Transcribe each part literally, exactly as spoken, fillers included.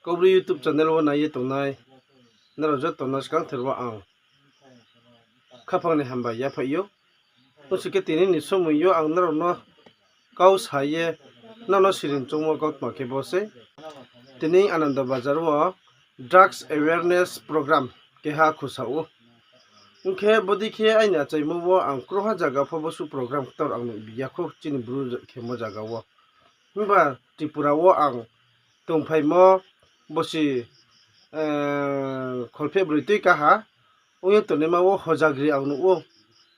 Kaubru YouTube channel wo nai ye tongnai nrao joto no skangther wo ang khaphang ni hambai yaphaih ou. Ongsi khe tini ni somoi yo ang nrao no kau sa ye nrao no siring choungmo kautma khe bo sei. Tini Ananda Bazar wo drugs awareness program keha khusa ou. Ong khe bodei khe aini achaimo wo ang krungha zaga pho bosuh program ktor ang nuhbi ya khou chini Bru khemo zaga wo. Himba Tripura wo ang tongphaimo bosi kholpheh broi tui kaha ong ye tongnaima wo hojagri ang nuh ou.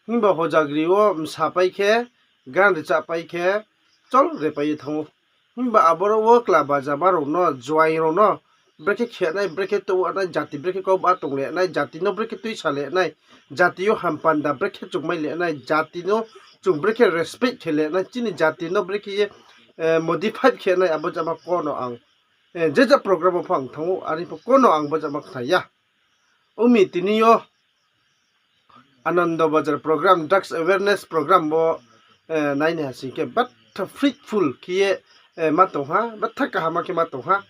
Himba hojagri wo msa pai khe, gan rcha pai khe, chol re pai ye thanng ou. Himba aboro wo kla bajama rao no, juaing rao no, brekhe khe nai, brekhe touh nai, jati brekhe kau ba tong le nai, jati no brekhe tuisa le nai, jati yo hampanda brekhe chungmai le nai, jati no chung brekhe respect khe le nai, chini jati no brekhe ye modify khe nai, abo jama ko no ang je ja program wo pho ang thanng ou, are pho ko no ang bo jama khna ya. Ong mi tini yo Ananda Bazar program, drugs awareness program bo nai ni ha sing khe betha fruitful khe ye ma tong ha, betha kaham khe ma tong ha.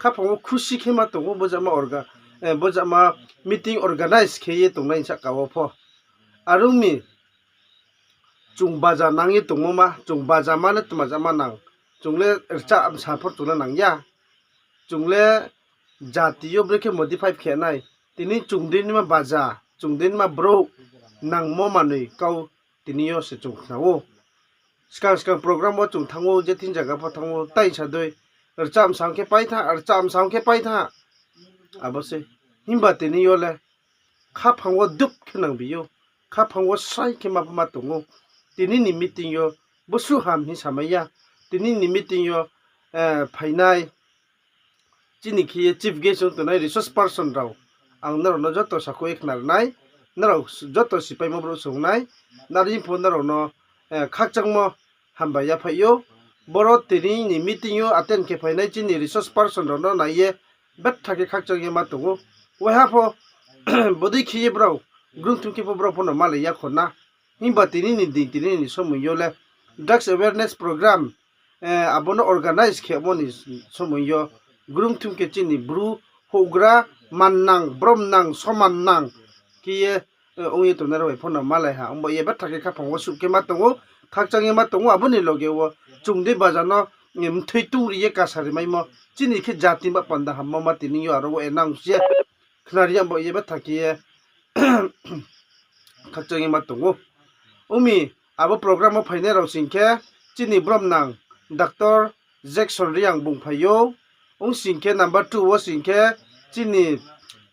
Khaphang wo khusi khe ma tong ou, bo jama meeting organize khe ye tongnai sahka wo pho. Are ong mi chung baja nang ye tongmo ma, chung bajama le tma jama nang. Chung le rcha msa pho chung le nang ya. Chung le jati yo brekhe modify khe nai. Tini chung dei naima baja, chung dei naima brouh nangmo manoi kau tini yo se chung khna ou. Skang skang program wo chung thanng ou, je thing zaga pho thanng ou, tai sa dei, rcha msa khe pai tha, rcha msa khe pai tha. Abo se. Himba tini yo le khaphang wo dup khe nangbi ou, khaphang wo srai khe ma pho ma tong ou. Tini ni meeting yo bosuh ham hing samai ya. Tini ni meeting yo phainai chini khe ye chief guest ong tongnai resource person rao, ang nrao no joto sakhouh ye khna ri nai, nrao joto sipaimo brouh song nai, nari pho nrao no khakchangmo hambai yaphaih ou. Boro tini ni meeting yo attend khe phainai chini resource person rao no nai ye betha khe khakchang ye ma tong ou. Waiha pho bodei khe ye brao grungthum khe pho brao pho no malai ya kho na. Himba tini ni din, tini ni somoi yo le drugs awareness program abo no organize khemo ni somoi yo grungthum khe chini Bru houhgra mannang, bromnang, somannang khe ye ong ye tongnai rao bai pho no malai ha. Ongba ye betha khe khaphang wo suh khe ma tong ou, khakchang ye ma tong ou, abo ni loge wo chung dei baja no mthoi tungri ye kasa rimaimo. Chini khe jati ba panda hammo ma tini yo aro wo announce ye khnari ya, ongba ye betha khe ye khakchang ye ma tong ou. Ong mi abo program wo phainai rao sing khe chini bromnang doctor Jackson Reang bung phai ou. Ong sing khe number two wo sing khe chini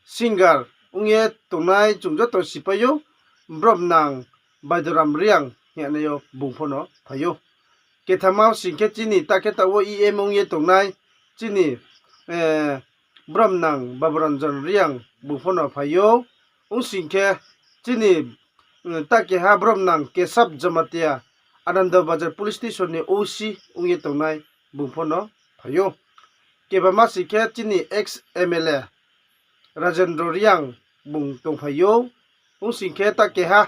singer ong ye tongnai chung joto sipai ou, bromnang Baidoram Reang hing ye nai yo bung pho no phai ou. Kethama sing khe chini ta khe taoh wo E M ong ye tongnai chini bromnang Baburanjan Reang bung pho no phai ou. Ong sing khe chini ta keha bromnang Kesab Jamatia, Ananda Bazar Police Station ni O C ong ye tongnai bung pho no phai ou. Kebama sing khe chini ex M L A Rajendra Reang bung tongphai ou. Ong sing khe ta keha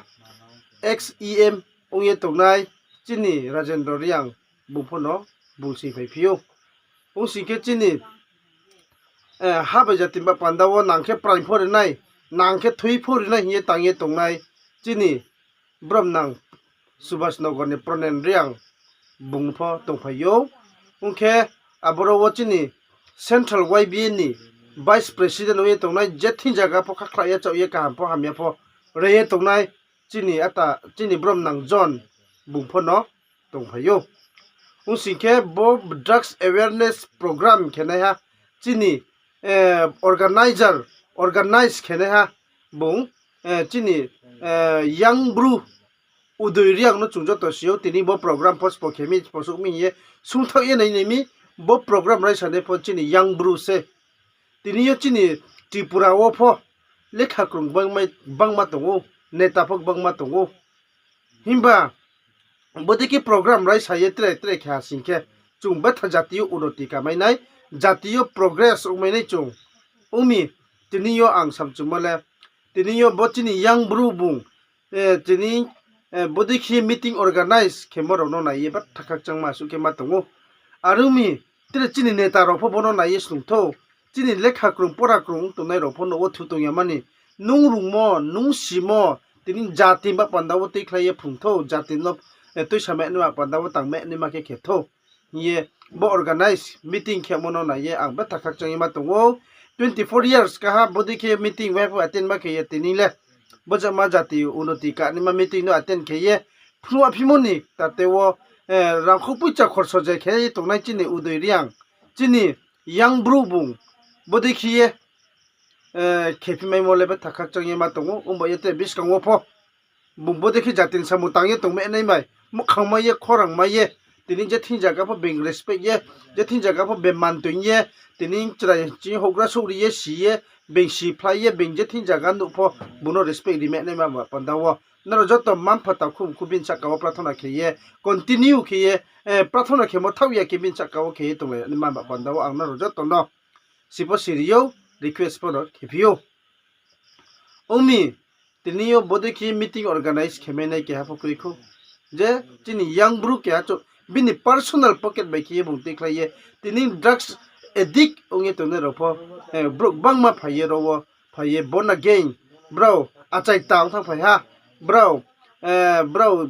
ex E M ong ye tongnai chini Rajendra Reang bung pho no bung sing phaiphi ou. Ong sing khe chini ha bai jati ba panda wo nang khe praing pho ri nai, nang khe thui pho ri nai hing ye tang ye tongnai chini bromnang Subhas Nagar ni Pronen Reang bung pho tongphai ou. Ong khe aboro wo chini Central Y B A ni Vice President ong ye tongnai, je thing zaga pho khakhla ye chaoh ye kaham pho hamya pho re ye tongnai chini bromnang John bung pho no tongphai ou. Ong sing khe bo drugs awareness program khenaiha chini organizer, organize khenaiha bung chini young Bru Udoi Reang no chung joto si ou, tini bo program pho spo khe mi, spo suh mi hing ye sungthaoh ye nai nai mi, bo program raisanai pho chini young Bru se. Tini yo chini Tripura wo pho lekha krung gbangma tong ou, neta pho gbangma tong ou. Himba bodei khe program raisa ye tre tre khe ha sing khe chung betha jati yo unoti kamai nai, jati yo progress ongmai nai chung. Ong mi, tini yo ang samchumo le, tini yo bo chini young Bru bung, tini bodei khe meeting organize khemo rao no nai ye betha khakchangma suh khe ma tong ou. Are ong mi, tre chini neta rao pho bo no nai ye snung thou. chini lekha krung pora krung tongnai rao pho nouh wo thu tong ya mani, nung rungmo, nung simo, tini jati ba panda wo tuikhlai ye phrung thou, jati no tuisa mai nai ba panda wo tang mai naima khe khe thou hing ye bo organize meeting khemo no nai ye ang betha khakchang ye ma tong ou. Twenty four years kaha bodei khe meeting waiha pho attend ma khe ye tini le bo jama jati unoti kanaima meeting no attend khe ye phnuh aphimo ni tate wo rangkhou poicha khorso je khe ye tongnai chini Udoi Reang, chini young Bru bung bodei khe ye khephi maimo le betha khakchang ye ma tong ou. Ongba ye te buskang wo pho bung bodei khe jati ni samung tang ye tong mai nai mai, muhkhang mai ye, khorang mai ye, tini je thing zaga pho being respect ye, je thing zaga pho being man toing ye, tini chrai chini houhgra souhri ye si ye, being si phlai ye, being je thing zaga nuh pho bung no respect ri mai naima ba panda wo nrao joto mma-mpha takhu mkhu bini sahka wo prathona khe ye, continue khe ye, prathona khemo thaoh ya khe bini sahka wo khe ye tonglai naima ba panda wo ang nrao joto no sipho siri ou, request pho no khephi ou. Ong mi, tini yo bodei khe meeting organize khe mai nai keha pho kroi khou. Je chini young Bru keha chouh, bini personal pocket bai khe ye bung tuikhlai ye, tini drugs addict ong ye tongnai rao pho, brouh gbangma phai ye ro wo, phai ye born again, brao achai ta ong thanng phai ha, brao, brao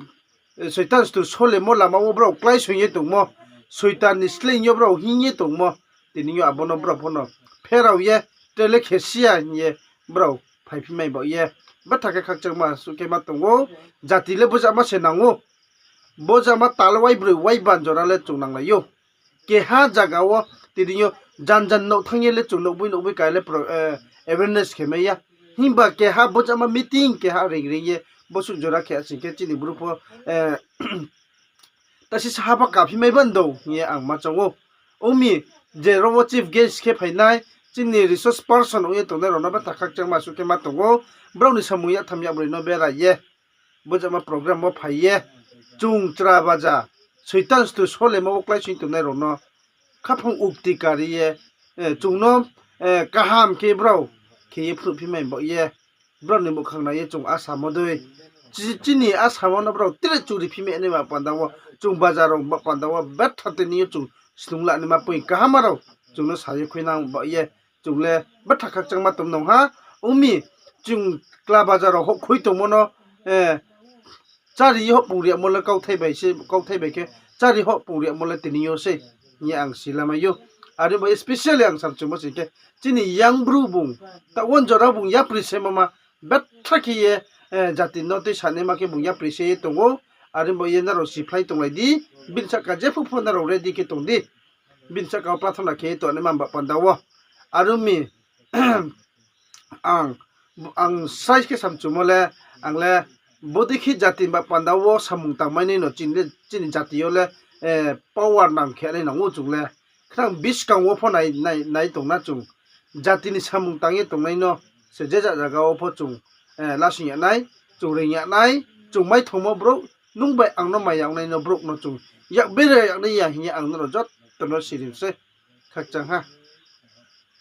Soitan stur solemo lama wo brao kláisoing ye tongmo, Soitan ni sleing yo brao hing ye tongmo, tini yo abo no brao pho no pherao ye, tre le khe si ya hing ye brao phaiphi mai baoh ye, betha khe khakchangma suh khe ma tong ou. Jati le bo jama se nang ou. Bo jama tal waibroi waiban jora le chung nanglai ou. Keha zaga wo tini yo jan jan nouh thanng ye le chung nouhboi nouhboi ka le awareness khe mai ya. Himba keha bo jama meeting keha reing reing ye bosuh jora khe sing khe chini Bru pho tasi saha pho kaphi mai ban dou hing ye ang ma chong ou. Ong mi, je ro wo chief guest khe phainai, chini resource person ong ye tongnai rao no betha khakchangma suh khe ma tong ou. Brao ni samung yaktham yakbroi no berai ye, bo jama program wo phai ye, chung chra baja, Soitan stur solemo wo kláisoing tongnai rao no khaphang ukti kari ye, chung no kaham khe brao khe ye phnuhphi mai baoh ye, brao ni muhkhang nai ye chung asamo dei, chini asamo no brao tre churiphi mai naima panda wo, chung baja rao ba panda wo betha tini yo chung snung la naima point kaham rao chung no sa ye khuinang baoh ye, chung le betha khakchangma tong nang ha. Ong mi, chung kla baja rao houhkhui tongmo no chári ye houhpung riamo le kauthai bai khe, chári houhpung riamo le tini yo sei hing ye ang silamai ou. Are bo specially ang samchumo sing khe, chini young Bru bung, taoh wo jora bung yapri se mama, betha khe ye jati no tuisa naima khe bung yapri se ye tong ou. Are bo ye nrao siphlai tonglai di, bini sahka jephuh pho nrao ready khe tong di, bini sahka wo prathona khe ye tongnaima ba panda wo. Are ong mi, ang, ang srai khe samchumo le, ang le bodei khe jati ba panda wo samung tangmai nai no chini jati yo le power nang khe nai nang ou chung le. Khnang buskang wo pho nai, nai tong na chung. Jati ni samung tang ye tongnai no se je ja zaga wo pho chung lasing ya nai, chung reing ya nai, chung maithongmo brouh, nung bai ang no mai ya nai no brouh no chung yak bere ya nai ya hing ye ang nrao joto no sirim se. Khakchang ha.